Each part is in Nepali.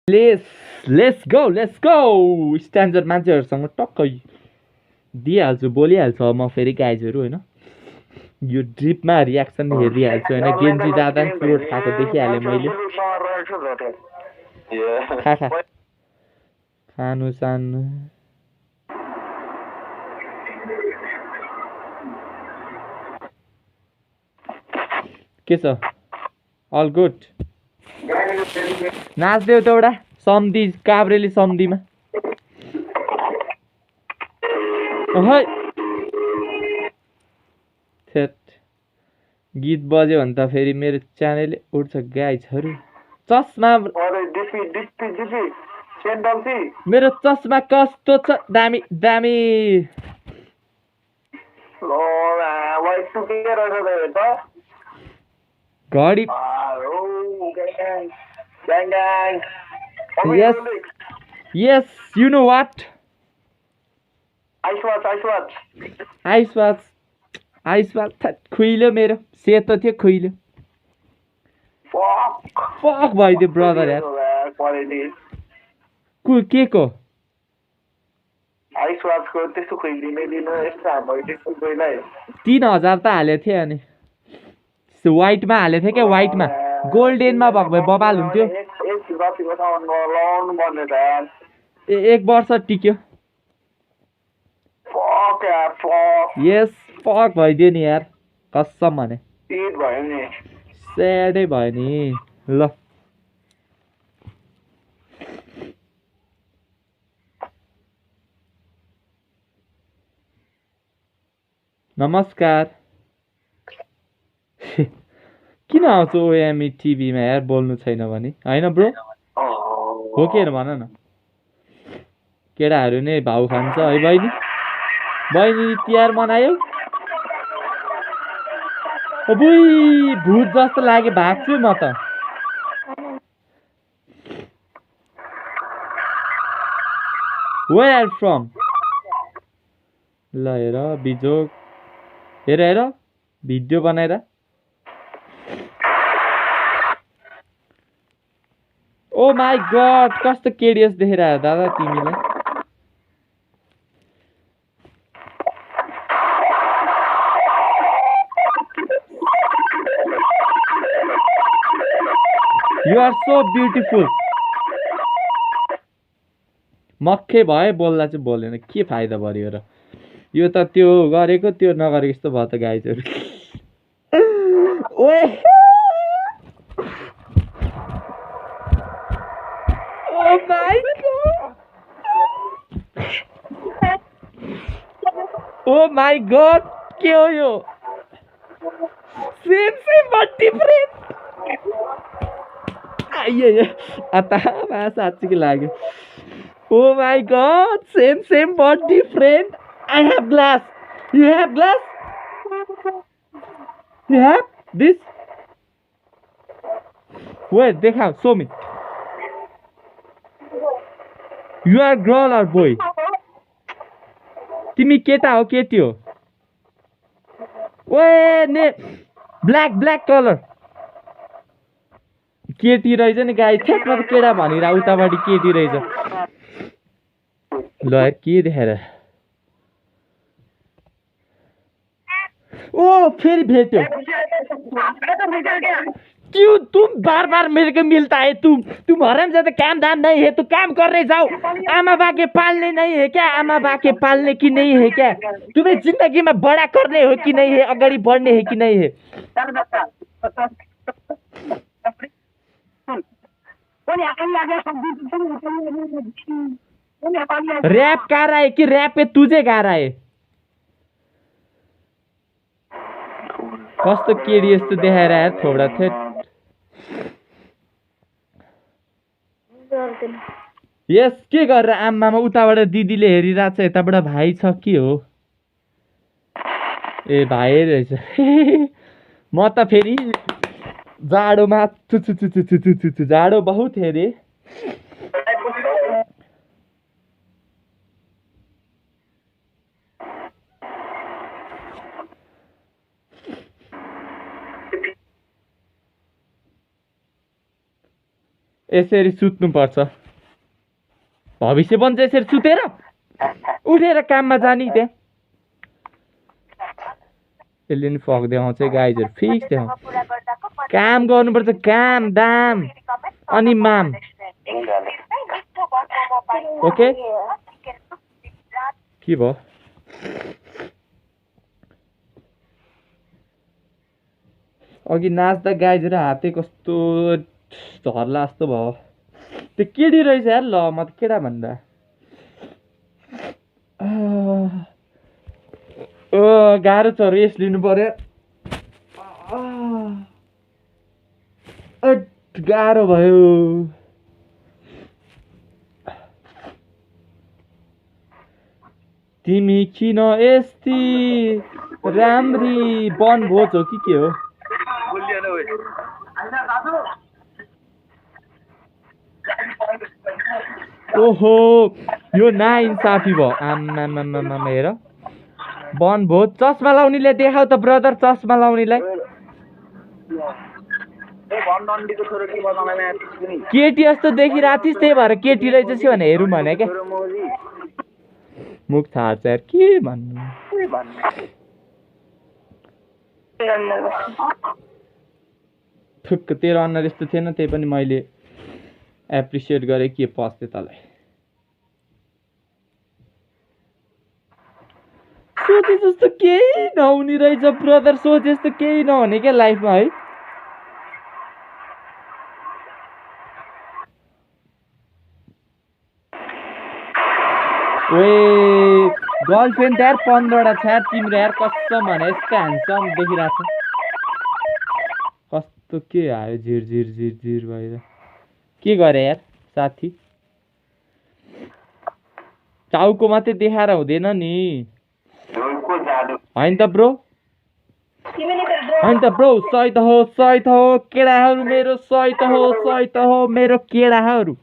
लेट्स गो स्ट्यान्डर्ड मान्छेहरूसँग टक्कै दिइहाल्छु बोलिहाल्छु अब म फेरि गाइजहरू होइन यो ड्रिपमा रियाक्सन हेरिहाल्छु होइन गेन्जी दादा नि चोट खाएको देखिहालेँ मैले खा खानु सानु के छ अल गुड नाच्देऊ त एउटा सम्धि काभ्रेली सम्धिमा थेट गीत बज्यो भने त फेरि मेरो च्यानलै उठ्छ गाइजहरू चस्मा मेरो चस्मा कस्तो छ दामी दामी घडी yes you know what ice watch खुइल्यो मेरो सेतो थियो खुइल्यो फक भइदियो ब्रदर यार के को आइस वाचको त्यस्तो खुइलिने दिनु यस्तो हाम्रो पहिला 3000 त हालेको थिएँ अनि व्हाइटमा हालेको थिएँ क्या व्हाइटमा गोल्डेनमा भएको भए बबाल हुन्थ्यो एक वर्ष टिक्यो यस फक भइदियो नि यार कसम भने स्याडै भयो नि ल नमस्कार किन आउँछ ओएमई टिभीमा यार बोल्नु छैन भने होइन ब्रो हो के भन न केटाहरू नै भाउ खान्छ है बहिनी बहिनी तिहार मनायो बुई भूत जस्तो लाग्यो भाग्छु म त वेयर आर फ्रम ल हेर बिजोक हेर भिडियो बनाएर ओ माई गड कस्तो केडियस देखेर दादा तिमीलाई You are so beautiful. मक्खे भए बोल्दा चाहिँ बोलेन के फाइदा भयो र यो त त्यो गरेको त्यो नगरेको जस्तो भयो त गाइजहरु ओए oh my God oh my God के हो यो सेम बट डिफरेंट आइए आता साँच्चै लाग्यो Oh my god, same but different. I have glass. You have glass? You have this? Wait, dekha, show me. You are girl or boy? Timi keta ho keti ho? Wait, ne black color. केटी रहेछ नि गाई ठ्याक म त केटा भनिरा उतापट्टि केटी रहेछ ल के देखेर ओ फेरि भेट्यो क्यों तुम बार मेरे को मिलता है तुम हरामजादा काम धाम नहीं है तो काम करने जाओ आमा बाके पालने नहीं है क्या आमा बाके पालने की नहीं है क्या तुम्हें जिंदगी में बड़ा करने हो कि नहीं है अगाडि बढ्ने है कि नहीं है रैप गा रहा है कि रैप पे तुझे गा रहा है कस्तो केडी यस्तो देखाएर यार थोडा थे यस के गरेर आम्मामा उताबाट दिदीले हेरिरहेको छ यताबाट भाइ छ के हो ए भाइ रहेछ म त फेरि जाडोमा जाडो बहुत है रे यसरी सुत्नुपर्छ भविष्य बन्छ यसरी सुतेर उठेर काममा जाने त्यहाँ यसले नि फक देखाउँछ गाइजहरू फिक्स देखाउँछ काम गर्नुपर्छ काम दाम अनि माम ओके के भयो अघि नाच्दा गाइजहरू हातै कस्तो झर्ला जस्तो भयो त्यो केटी रहेछ यार ल म त केटा भन्दा गाह्रो छ रेस्ट लिनु पर्यो गाह्रो भयो तिमी किन यस्ती राम्री बनभोज हो कि के हो ओहो यो नाइन्साफी भयो आम्मामामामा हेर बनभोज चस्मा लाउनेले देखाउ त ब्रदर चस्मा लाउनेलाई केटी जस्तो देखिरहेको थिइस् त्यही भएर केटी रहेछ भने हेरौँ भने क्या मुख थाहा छ यार के भन्नु ठुक्क तेरो अनुहार यस्तो थिएन त्यही पनि मैले एप्रिसिएट गरेँ के पस्थ्यो तँलाई सोचे जस्तो केही नहुने रहेछ ब्रदर सोचे जस्तो केही नहुने क्या लाइफमा है ओए गर्लफ्रेन्ड त यार 15वटा छ यार तिम्रो यार कसम भने यस्तो ह्यान्डसम देखिरहेको छ कस्तो के आयो झिर झिर झिर झिर भएर के गरे यार साथी टाउको मात्रै देखाएर हुँदैन नि होइन त ब्रो होइन त ब्रो सही त हो केडाहरू मेरो सही त हो मेरो केडाहरू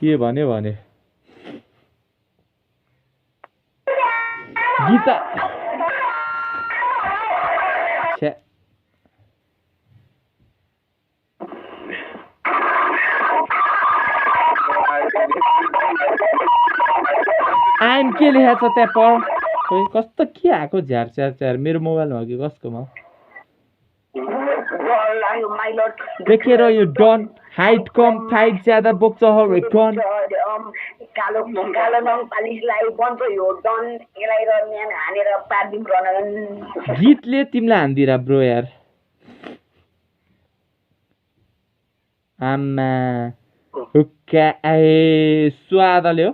के भन्यो भने गीता आइम के लेखेको छ त्यहाँ पढ खोइ कस्तो के आएको झ्यार च्यार च्यार मेरो मोबाइलमा हो कि कसकोमा देखेर यो डन हाइट कम फाइट ज्यादा बोक्छ हो रे डन कालो कालो नङ पालिसलाई बन्छ यो डन एलाई र न्यान हानेर पार्दिम रन गीतले तिमीलाई हान्दिरा ब्रो यार आम्मा हुक्का ए स्वादले हो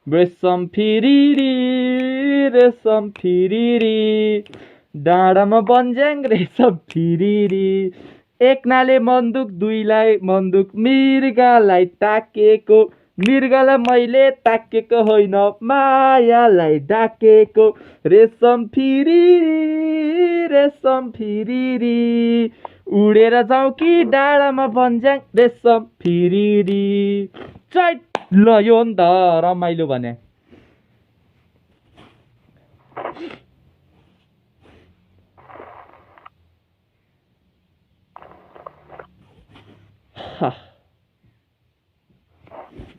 रेशम फिरिरी डाँडामा बन्ज्याङ रेशम फिरिरी एकनाले बन्दुक दुईलाई बन्दुक मृगलाई ताकेको मृगलाई मैले ताकेको होइन मायालाई डाकेको रेशम फिरिरी उडेर जाउँ कि डाँडामा बन्ज्याङ रेशम फिरिरी चैट ल यो नि त रमाइलो भने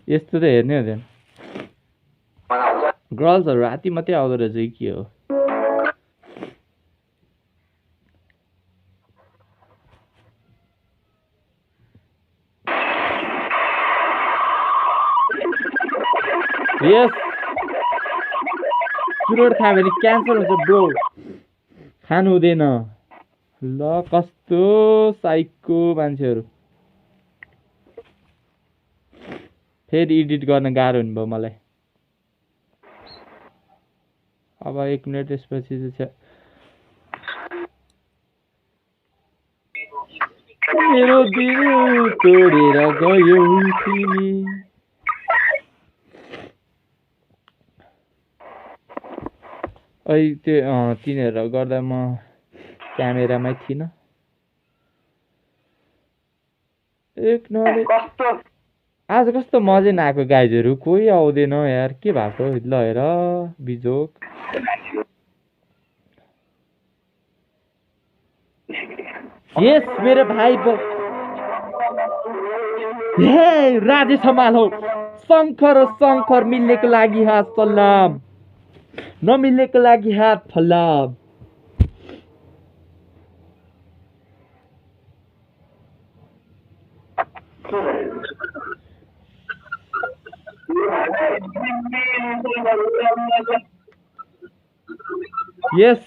यस्तो त हेर्नै हुँदैन गर्ल्सहरू राति मात्रै आउँदो रहेछ के हो यस चुरोट खायो भने क्यान्सर हुन्छ ब्रो खानु हुँदैन ल कस्तो साइको मान्छेहरू फेरि एडिट गर्न गाह्रो हुनुभयो मलाई अब 1 मिनट त्यसपछि मेरो दिल तोडेर गयो तिमी अहिले त्यो तिनीहरू गर्दा म क्यामेरामै थिइनँ एक नले आज कस्तो मजै नआएको गाइजहरू कोही आउँदैन यार के भएको ल हेर बिजोक यस मेरो भाइ हे राजेश हमाल हो शङ्कर मिल्नेको लागि हात सलाम नमिल्नेको लागि हात फलाम यस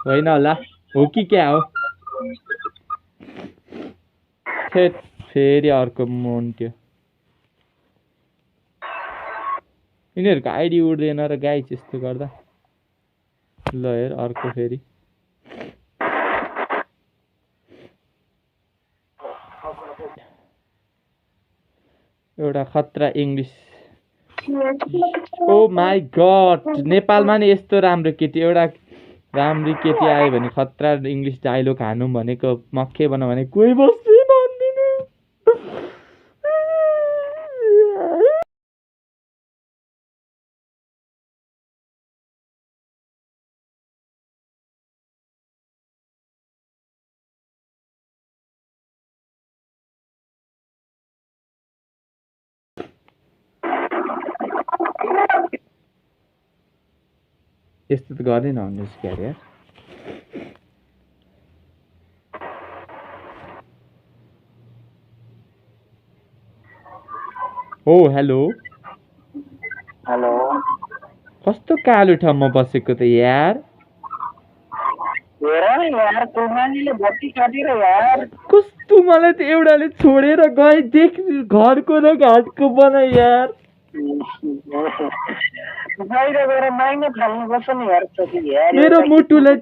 होइन होला हो कि क्या हो फेरि अर्को मन त्यो यिनीहरूको आइडी उड्दैन र गाई त्यस्तो गर्दा ल हेर अर्को फेरि एउटा खतरा इङ्ग्लिस ओ माई गड नेपालमा नि यस्तो राम्रो केटी एउटा राम्री केटी आयो भने खतरा इङ्ग्लिस डाइलोग हानौँ भनेको मक्खे बनाऊ भने कोही बस्छु भन्दिनु यस्तो त गर्दैन भन्नुहोस् क्या अरे ओ हेलो हेलो कस्तो कालो ठाउँमा बसेको त यार यार कुमानीले भर्ती काटेर यार कस्तो मलाई त एउटाले छोडेर गए देख घरको र घाटको बनाए यार बाहिर गएर माग्न थाल्नुपर्छ नि यार यार मेरो मुटुलाई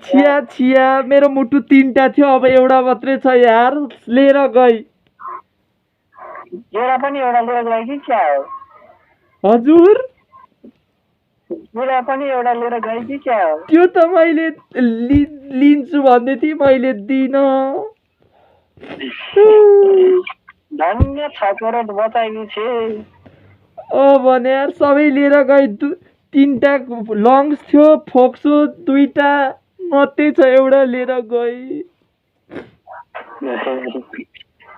छिया मेरो मुटु 3टा थियो अब एउटा मात्रै छ यार लिएर गई एउटा पनि एउटा लिएर गए कि क्या हो हजुर एउटा पनि एउटा लिएर गए कि क्या हो त्यो त मैले लिन्छु भन्दै थिएँ मैले दिन धन्य 6 करोड बताएकी छे भने यार सबै लिएर गए 3टा लङ्स थियो फोक्सो 2टा मात्रै छ एउटा लिएर गई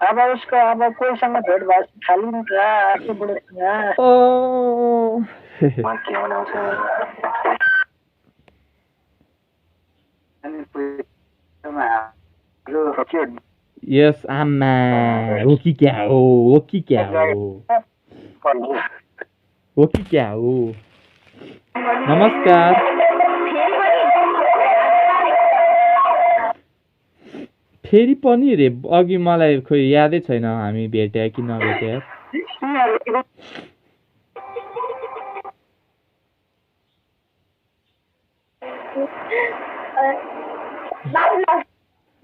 अब उसको अब कोहीसँग भेट भए खाली नि त आफू बुढोसँग यस आमा हो कि क्या हो कि क्या हो नमस्कार फेरि पनि रे अघि मलाई खोइ यादै छैन हामी भेट्या कि नभेट्या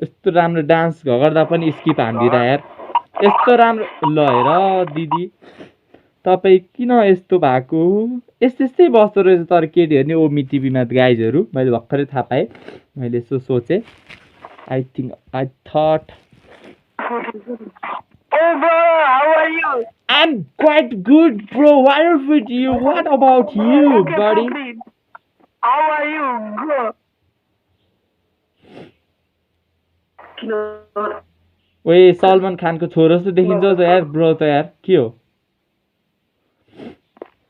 यस्तो राम्रो डान्स गर्दा पनि स्किप हान्दिरा यार यस्तो राम्रो ल हेर दिदी तपाईँ किन यस्तो भएको यस्तै बस्दो रहेछ तर केटीहरू नि ओमी टिभीमा गाइजहरू मैले भर्खरै थाहा पाएँ मैले यसो सोचेँ I thought Oh bro, how are you? I'm quite good, bro. What is with you? What about you, Okay, buddy? How are you, bro? ओए सलमान खानको छोरो जस्तो देखिन्छ त यार ब्रो त यार के हो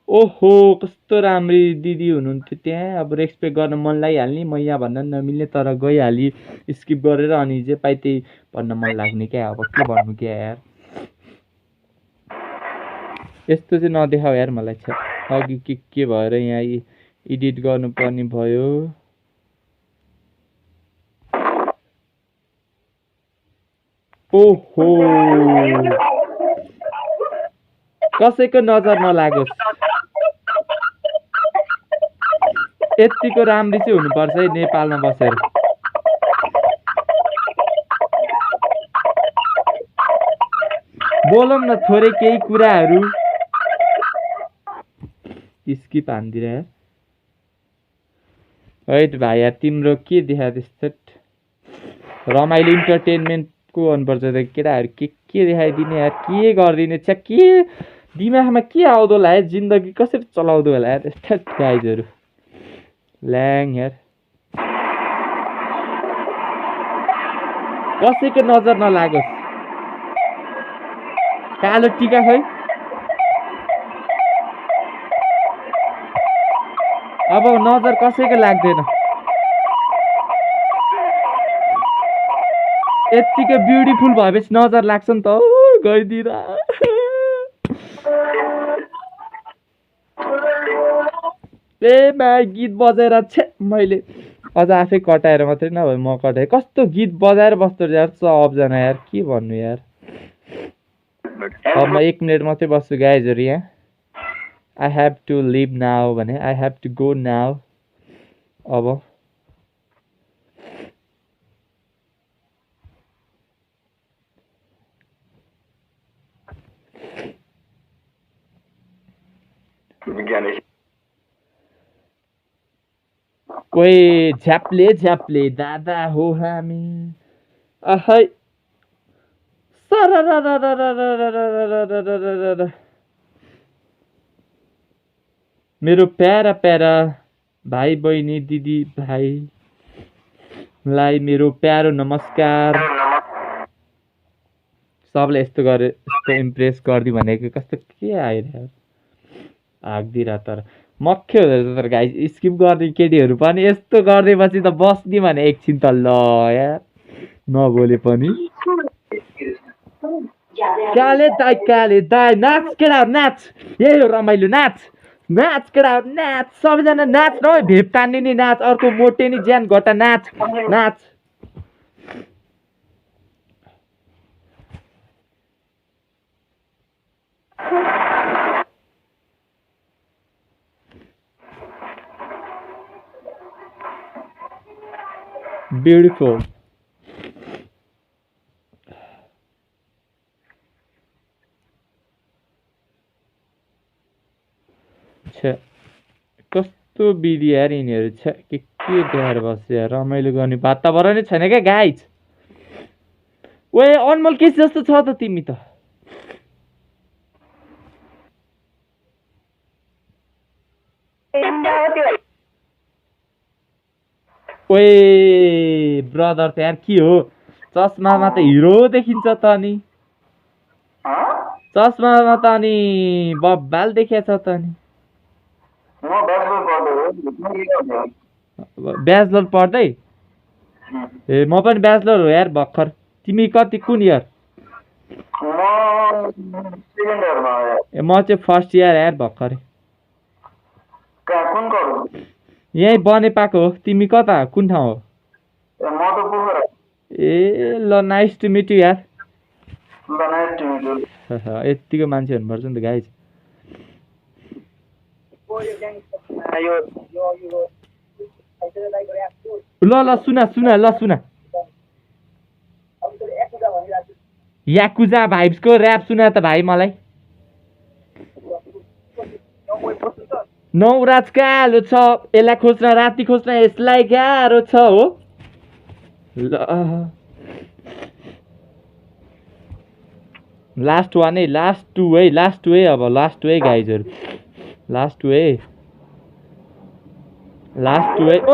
ओहो कस्तो राम्री दिदी हुनुहुन्थ्यो त्यहाँ अब रेस्पेक्ट गर्न मन लागिहाल्ने म यहाँ भन्न नमिल्ने तर गइहाली स्किप गरेर अनि जे पाइ त्यही भन्न मन लाग्ने क्या अब के भन्नु क्या यार यस्तो चाहिँ नदेखाऊ यार मलाई छ अघि के भएर यहाँ एडिट गर्नुपर्ने भयो ओहो कसैको नजर नलागोस् यतिको राम्री चाहिँ हुनुपर्छ है नेपालमा बसेर बोलौँ न थोरै केही कुराहरू स्किप हान्दिरा हैट भाइ यार तिम्रो के देखा त्यस्तो रमाइलो इन्टरटेनमेन्टको भन्नुपर्छ त केटाहरू के देखाइदिने यार के गरिदिने छ के दिमागमा के आउँदो होला है जिन्दगी कसरी चलाउँदो होला यार यस्ता गाइजहरू ल्याङ यार कसैको नजर नलागोस् कालो टिका खै अब नजर कसैको लाग्दैन यत्तिकै ब्युटिफुल भएपछि नजर लाग्छ नि त गइदिरा ए भाइ गीत बजाएर छे मैले अझ आफै कटाएर मात्रै नभए म कटाएँ कस्तो गीत बजाएर बस्दो यार सबजना यार के भन्नु यार अब म 1 मिनट मात्रै बस्छु गाइजहरू यहाँ I have to leave now भने I have to go now अब कोही झ्याप्ले दादा हो हामी ahai मेरो प्यारा प्यारा भाइ बहिनी दिदी भाइलाई मेरो प्यारो नमस्कार सबले यस्तो गरे यस्तो इम्प्रेस गरिदिउँ भनेको कस्तो के आयो यार आग्दिरा तर मक्खे हुँदैछ तर गाइस स्किप गर्ने केटीहरू पनि यस्तो गरिदिएपछि त बस्ने भने एकछिन त ल यार नबोले पनि काले दाइ नाच केटा नाच यही हो रमाइलो नाच नाच केटा नाच सबैजना नाच न भेप तान्ने नि नाच अर्को मोटे नि ज्यान घटा नाच नाच ब्युटिफुल कस्तो बिदी यार यिनीहरू छ के देखाएर बस्छ यार रमाइलो गर्ने वातावरणै छैन क्या गाइज ओए अनमोल केसी जस्तो छ त तिमी त ओए ब्रदर त यार के हो चस्मामा त हिरो देखिन्छ त अनि चस्मामा त अनि बब्बाल देखिएछ त अनि ब्याचलर पढ्दै ए म पनि ब्याचलर हो यार भर्खर तिमी कति कुन इयर ए म चाहिँ फर्स्ट इयर यार भर्खर यहीँ बनेपाको हो तिमी कता कुन ठाउँ हो ए ल नाइस टु मिट यु यार यतिको मान्छे हुनुपर्छ नि त गाइज ल सुन याकुजा भाइब्सको ऱ्याप सुना त भाइ मलाई नौराज कालो छ यसलाई खोज्न राति खोज्न यसलाई गाह्रो छ हो लास्ट वान है लास्ट टू है अब लास्ट टू है गाइजहरू लास्ट टू है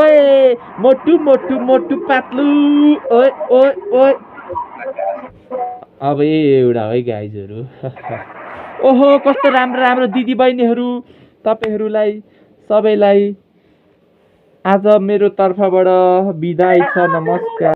ओए मोटु पातलु ओए अब एउटा है गाइजहरू ओहो कस्तो राम्रो दिदी बहिनीहरू तपाईहरूलाई सबैलाई आज मेरो तर्फबाट बिदाई छ नमस्कार।